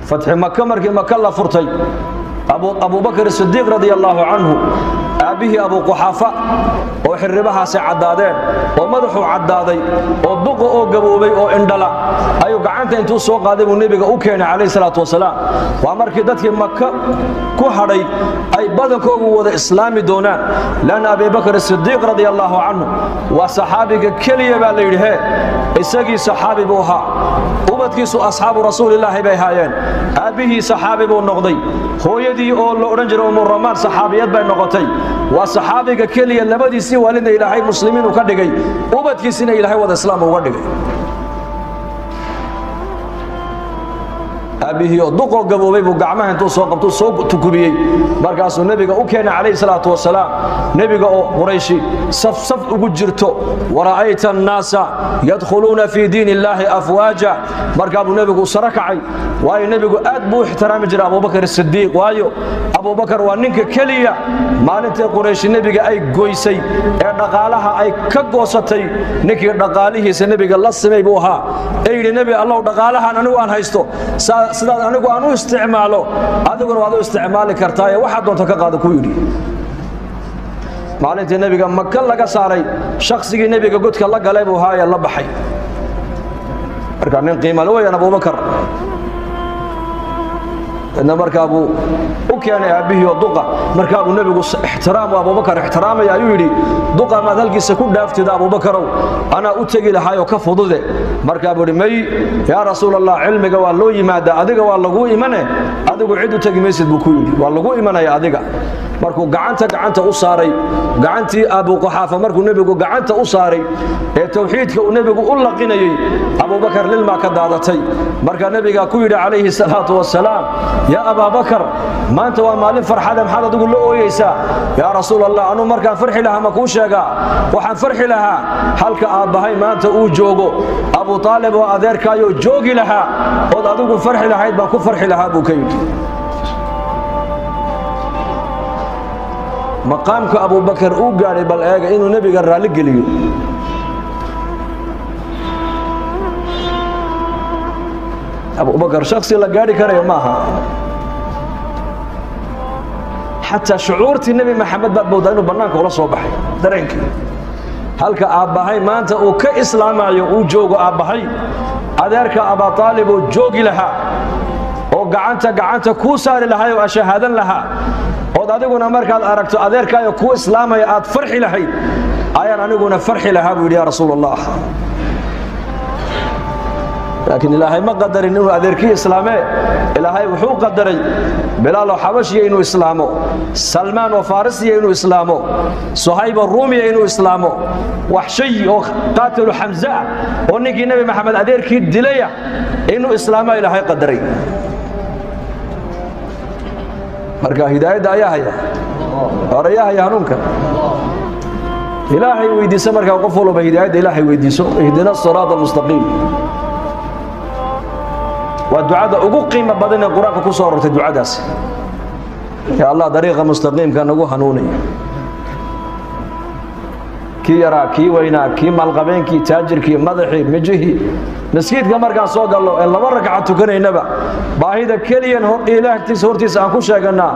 Fatxi Maka markii Maka la furtay, Abubakar Sidiiq radia allaahu canhu, aabbihii Abu Quxaafa oo xirribahaasi caddaadeen oo madaxuu caddaaday oo duqa oo gaboobay oo indhala ayuu gacanta intuu soo qaaday buu nebiga u keenay calayhi salaatu wasalaam. Waa markii dadkii Maka ku hadhay ay badankoogu wada islaami doonaan, leanna Abibakar Sidiiq radia allaahu canhu waa saxaabiga keliya baa la yidhi hee, isagii saxaabi buu ahaa, ubadkiisu asxaabu rasuulilaahi bay haayeen, aabbihii saxaabi buu noqday, hooyadii oo la odhan jiray Umu Ramaan saxaabiyad bay noqotay. Waa saxaabiga keliya labadiisii waalidna Ilaahay muslimiin uu ka dhigay, ubadkiisina Ilaahay wada islaam uga dhigay. Aabbihii oo duqoo gaboobay buu gacmaha intuu soo qabtuu soo tukubiyey, markaasuu nebiga u keenay calayhi salaatu wasalaam. Nebiga oo Qurayshi saf saf ugu jirto, wara'ayta annaasa yadkhuluuna fii diin illaahi afwaaja, markaa buu nebigu saro kacay. Waayo nebigu aad buu u ixtiraami jiray Abubakar Sidiiq, waayo Abubakar waa ninka keliya maalintii Qurayshi nebiga ay goysay ee dhaqaalaha ay ka goosatay, ninkii dhaqaalihiisa nebiga la simay buu ahaa, ee yidhi: "Nebi Allow, dhaqaalahan anigu aan haysto sidaad anigu aan u isticmaalo adiguna waad u isticmaali kartaaye, waxaad doonto ka qaada," ku yidhi. Maalintii nebiga Maka laga saaray, shakhsigii nebiga godka la galay buu ahaa ee la baxay. Marka nin qiimale weyaan Abubakar. Dadna markaa buu u keenay aabbihii oo duqa, markaa buu nebigu ixtiraam Abubakar ixtiraamaya ayuu yidhi: "Duqa maad halkiisa ku dhaaftida Abubakarow, anaa u tegi lahaayoo ka fudude." Markaa buu yidhi: "May, yaa Rasuul Allah, cilmiga waa loo yimaadaa, adiga waa laguu imane, adigu cid u tegi maysid," buu ku yidhi, "waa lagu imanaya adiga." Markuu gacanta u saaray, gacantii Abu Quxaafa markuu nebigu gacanta u saaray ee tawxiidka uu nebigu u laqinayey, Abubakar lilmaa ka daadatay. Markaa nebigaa ku yidhi calayhi salaatu wasalaam: "Yaa Abaabakar, maanta waa maalin farxade, maxaad adigu la ooyeysaa?" "Yaa Rasuul Allah, anuu markaan farxi lahaa ma kuu sheegaa? Waxaan farxi lahaa halka aabbahay maanta uu joogo, Abu Aalib oo adeerkaayoo joogi lahaa ood adigu farxi lahayd baan ku farxi lahaa," buu ka yidhi. Maqaamka Abubakar uu gaadhay bal eega, inuu nebiga raalli geliyo. Abubakar shaksi la gaadhi karayo maaha. Xataa shucuurtii Nebi Maxamed baad moodaa inuu bannaanka ula soo baxay dareenkii. Halka aabbahay maanta uu ka islaamayo uu joogo, aabbahay adeerka Abaa Aalib oo joogi lahaa oo gacanta kuu saari lahay oo ashahaadan lahaa, ood adiguna markaad aragto adeerkaayo kuu islaamaya aad farxi lahayd, ayaan aniguna farxi lahaa, buu yidhi, yaa Rasuul Allah. Laakiin Ilaahay ma qadarin inuu adeerkii islaamee. Ilaahay wuxuu qadaray Bilaal oo Xabashiya inuu islaamo, Salmaan oo Farisiya inuu islaamo, Suhayb oo Ruumiya inuu islaamo, Waxshay oo qaatilu Xamse ah oo ninkii Nebi Maxamed adeerkii dilaya inuu islaamo Ilaahay qadaray. Marka hidaayadda ayaa haya, horeyaa haya hanuunka Ilaahay weydiiso. Markaa qof walba hidaayadda Ilaahay weydiiso. Ihdina siraat almustaqiim waa ducada ugu qiimo badan ee Qur-aanka ku soo arortay. Ducadaasi, ya Allah, dariiqa mustaqiimka nagu hanuunaya. Kii yaraa, kii weynaa, kii maalqabeenkii, taajirkii, madaxii, mijihii, maskiidka markaan soo gallo ee laba ragca tukanaynaba, baahida keliyan Ilaahtiisa hortiisa aan ku sheegannaa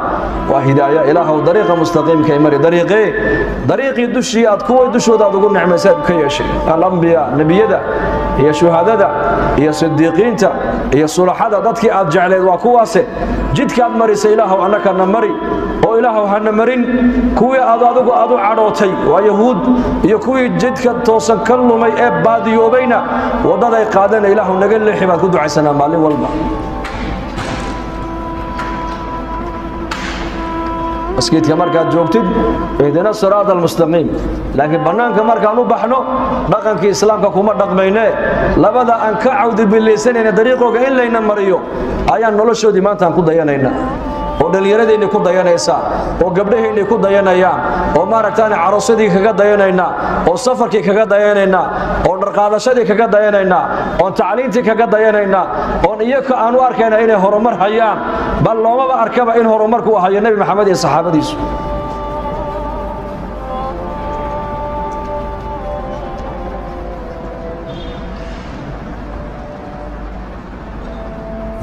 waa hidaaya. Ilaahow, dariiqa mustaqiimka mari, dariiqee, dariiqii dushii aad kuway dushooda aad ugu nicmaysaad ka yeeshay, alambiyaa, nebiyada iyo shuhadada iyo sidiiqiinta iyo sulaxada, dadkii aad jecleed waa kuwaase. Jidkaad marisay Ilaahow annakana mari, oo Ilaahow hana marin kuwii aad adigu aad u cadhootay, waa Yahuud, iyo kuwii jidka toosan ka lumay ee baadiyoobayna waddaday qaadana Ilaahu naga leexi, baad ku ducaysanaa maalin walba maskiidka markaad joogtid, ihdina siraat almustaqiim. Laakiin bannaanka markaan u baxno, dhaqankii islaamka kuma dhaqmaynee, labada aan ka cawdibillaysanayna dariiqooga in layna mariyo ayaan noloshoodii maanta aan ku dayanaynaa, oo dhallinyaradeenni ku dayanaysaa, oo gabdhaheennii ku dayanayaan, oo maaragtaan caroosyadii kaga dayanaynaa, oo safarkii kaga dayanaynaa, oo dharqaadashadii kaga dayanaynaa, oon tacliintii kaga dayanaynaa, oon iyaka aan u arkayna inay horumar hayaan. Bal loomaba arkaba in horumarku hayo Nebi Maxamed iyo saxaabadiisu.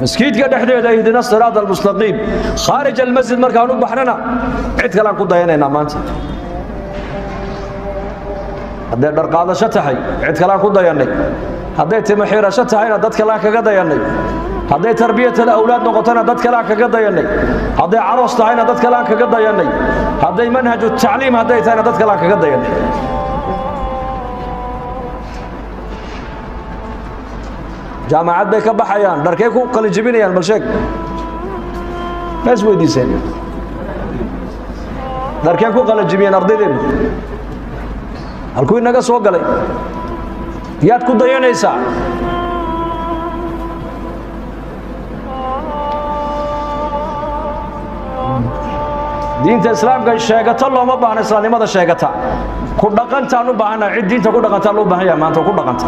Maskiidka dhexdeeda ihdina siraat almustaqiim, khaarij almasjid markaan u baxnana cid kalean ku dayanaynaa. Maanta hadday dharqaadasho tahay cid kalean ku dayannay, hadday timo xiirasho tahayna dad kalean kaga dayannay, hadday tarbiyatal awlaad noqotona dad kalean kaga dayannay, hadday caroos tahayna dad kalean kaga dayannay, hadday manhaju tacliim hadday tahayna dad kalean kaga dayannay. Jaamacad bay ka baxayaan, dharkay ku qalinjibinayaan, bal sheeg, ma is weydiiseen dharkee ku qalinjibiyeen ardaydeennu? Halkuu inaga soo galay? Yaad ku dayanaysaa? Diinta islaamka sheegato looma baahna, islaamnimada sheegata ku dhaqantaan u baahana. Cid diinta ku dhaqantaa loo baahan yahay maanta, ku dhaqanta.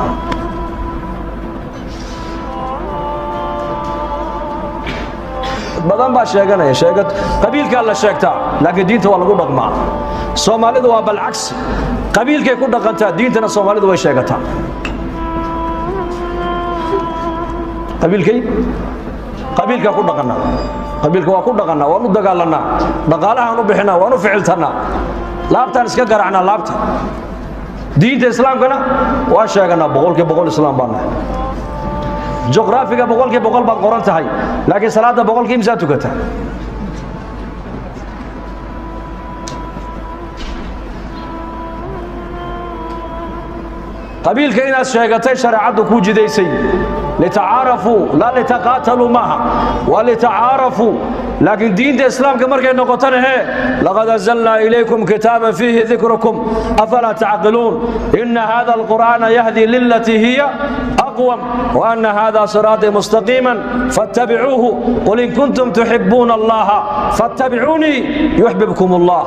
Badan baa sheeganaya, sheegat qabiilkaa la sheegtaa, laakiin diinta waa lagu dhaqmaa. Soomaalidu waa balcagsi, qabiilkay ku dhaqantaa, diintana soomaalidu way sheegataa. Qabiilkay qabiilkaa ku dhaqannaa, qabiilka waa ku dhaqannaa, waan u dagaalannaa, dhaqaalahaan u bixinaa, waan u ficiltannaa, laabtaan iska garacnaa laabta. Diinta islaamkana waan sheeganaa, 100% islaam baan nahay. Juqraafiga 100% baad qoran tahay, laakiin salaadda boqolkii imsaa tukata? Qabiilka inaad sheegatay shareecaddu kuu jidaysay litacaarafuu laa litaqaataluu maaha, waa litacaarafuu. Laakiin diinta islaamka markay noqotona hee, laqad anzalnaa ilaykum kitaaban fiihi dikrukum afalaa tacqiluun, ina hada alqur'aana yahdi lilatii hiya aqwam waana hada siraatii mustaqiiman fattabicuuhu, qul in kuntum tuxibuuna allaha fattabicuunii yuxbibkum allah.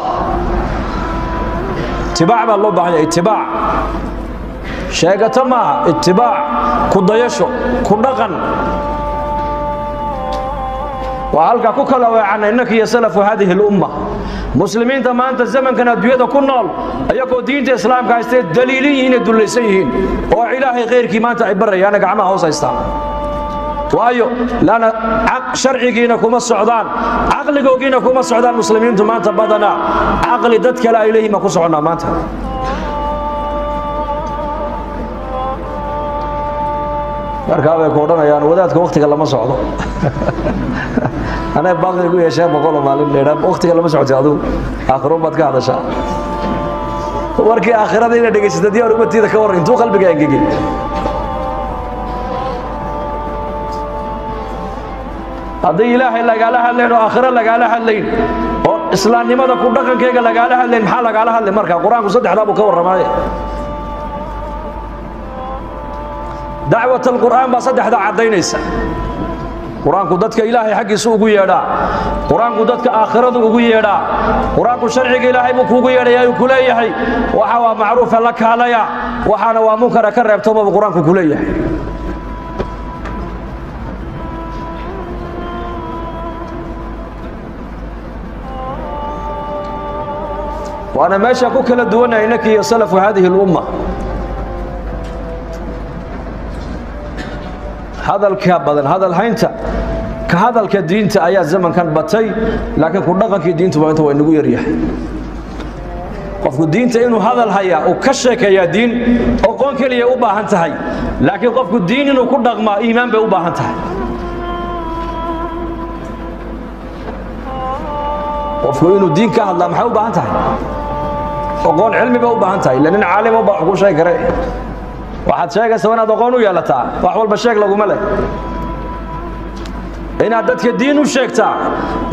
Itibaac baa loo baahan yahay, itibaac sheegato maaha, itibaac ku dayasho, ku dhaqan. Waa halkaa ku kala weecanay innaka iyo salafu haadihi alumma. Muslimiinta maanta zamankan adduunyada ku nool, ayagoo diinta islaamka haystee daliilin yihiin ee dullaysan yihiin, oo ilaahay khayrkii maanta ay barayaana gacmaha hoos haystaan. Waayo laana sharcigiina kuma socdaan, caqligoogiina kuma socdaan. Muslimiintu maanta badanaa caqli dad kale ay leeyihin baan ku soconnaa maanta. Markaa bay ku odhanayaan wadaadka waktiga lama socdo. Anay baaqi ku yeesheen boqolo maalin dheedhaa, waktiga lama socotay, adigu aakhirun baad ka hadashaa. Warkii aakhirada inaad dhegaysata diyaar umatiida ka warran, intuu qalbiga engegay. Haddii ilaahay lagaala hadlayn oo aakhiro lagaala hadlayn oo islaamnimada ku dhaqankeyga lagaala hadlayn, maxaa lagaala hadlay marka? Qur-aanku saddexdaa buu ka warramaaye. Dacwat alqur'aan baa saddexdaa caddaynaysa. Qur-aanku dadka ilaahay xaggiisa ugu yeedhaa, qur-aanku dadka aakhiradu ugu yeedhaa, qur-aanku sharciga ilaahay buu kuugu yeedhaya, uu ku leeyahay waxa waa macruufa la kaalaya, waxaana waa munkara ka reebtooma buu qur-aanku ku leeyahay. Waana meesha ku kala duwannahay innaka iyo salafu haadihi alumma. Hadalka badan, hadal haynta, ka hadalka diinta ayaa zamankan batay, laakiin ku dhaqankii diintu maanta waa inagu yaryahay. Qofku diinta inuu hadal hayaa uu ka sheekeeyaa diin oqoon keliya u baahan tahay, laakiin qofku diin inuu ku dhaqmaa iimaan bay u baahan tahay. Qofku inuu diin ka hadlaa maxay u baahan tahay? Oqoon, cilmi bay u baahan tahay. Illa nin caalimo baa wax kuu sheegi kare. Waxaad sheegaysaa inaad aqoon u yeelataa, wax walba sheeg laguma leh. Inaad dadka diin u sheegtaa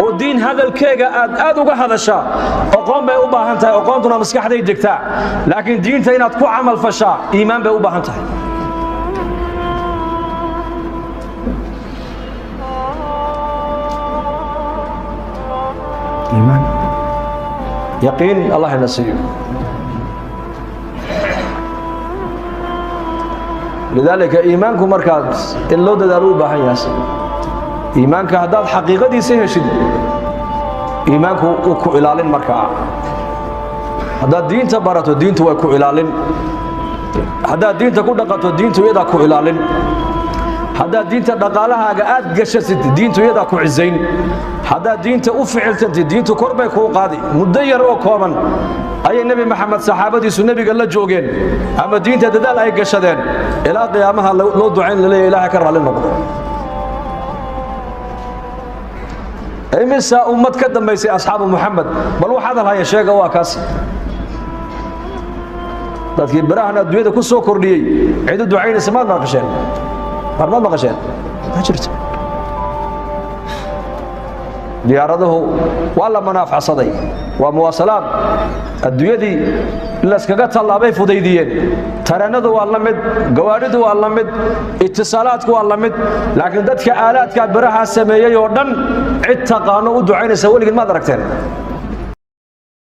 oo diin hadalkeega aad aad uga hadashaa oqoon bay u baahan tahay, oqoontuna maskaxday degtaa. Laakiin diinta inaad ku camal fashaa iimaan bay u baahan tahay. Iimaan, yaqiin allah ina siiyo. Lidaalika iimaanku markaad in loo dadaalo u baahan yahay. Iimaanka haddaad xaqiiqadiisa heshid, iimaanku uu ku ilaalin. Markaa haddaad diinta barato, diintu way ku ilaalin. Haddaad diinta ku dhaqanto, diintu iyadaa ku ilaalin. Haddaad diinta dhaqaalahaaga aad gashatid, diintu iyadaa ku cisayn. Haddaad diinta u ficiltantid, diintu kor bay kuu qaadi. Muddo yar oo kooban ayay Nebi Maxamed saxaabadiisu nebiga la joogeen ama diinta dadaal ay gashadeen, ilaa qiyaamaha loo ducayn laleeya, Ilahay ka raalli noqdo. Imisaa ummad ka dambaysay asxaabu Muxamed? Bal wax hadal haya sheega. Waa kaas dadkii birahan adduunyada ku soo kordhiyey. Cid u ducaynaysa maad maqasheen? War maad maqasheen? Ma jirto. Diyaaraduhu waa la manaafacsaday, waa muwaasalaad adduunyadii layskaga tallaabay fudaydiyeen. Tareennadu waa la mid, gawaadhidu waa la mid, itisaalaadku waa la mid. Laakiin dadka aalaadka birahaa sameeyey oo dhan, cid taqaano u ducaynaysa weligiin maad aragteen?